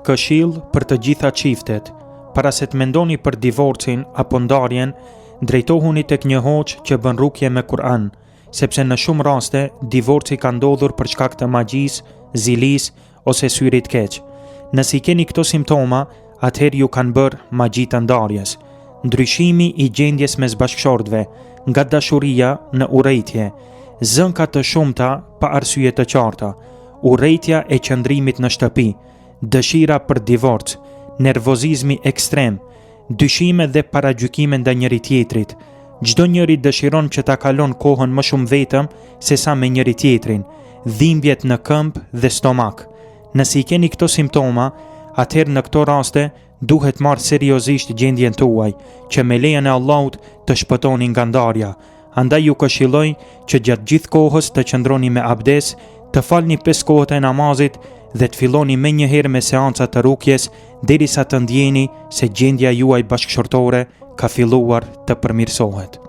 Këshillë për të gjitha çiftet, para se të mendoni për divorcin apo ndarjen, drejtohuni tek një hoxhë që bën rukje me Kur'an, sepse në shumë raste divorci ka ndodhur për shkak të magjisë, zilisë ose syrit keq. Nëse i keni këto simptoma, atëherë ju kanë bërë magji të ndarjes. Ndryshimi i gjendjes mes bashkëshortëve, nga dashuria në urrejtje, zënka të shumta pa arsye të qarta, urrejtja e qëndrimit në shtëpi, dëshira për divorc, nervozizmi ekstrem, dyshime dhe paragjykime ndaj njëri-tjetrit. Çdo njëri dëshiron që ta kalon kohën më shumë vetëm sesa me njëri-tjetrin, dhimbjet në këmbë dhe stomak. Nëse i keni këto simptoma, atëherë në këto raste duhet marrë seriozisht gjendjen tuaj, që me lejen e Allahut të shpëtoni nga ndarja. Andaj ju këshilloj që gjatë gjithë kohës të qëndroni me abdes, të falni pesë kohët e namazit dhe të filloni menjëherë me seanca të rukjes derisa të ndjeni se gjendja juaj bashkëshortore ka filluar të përmirësohet.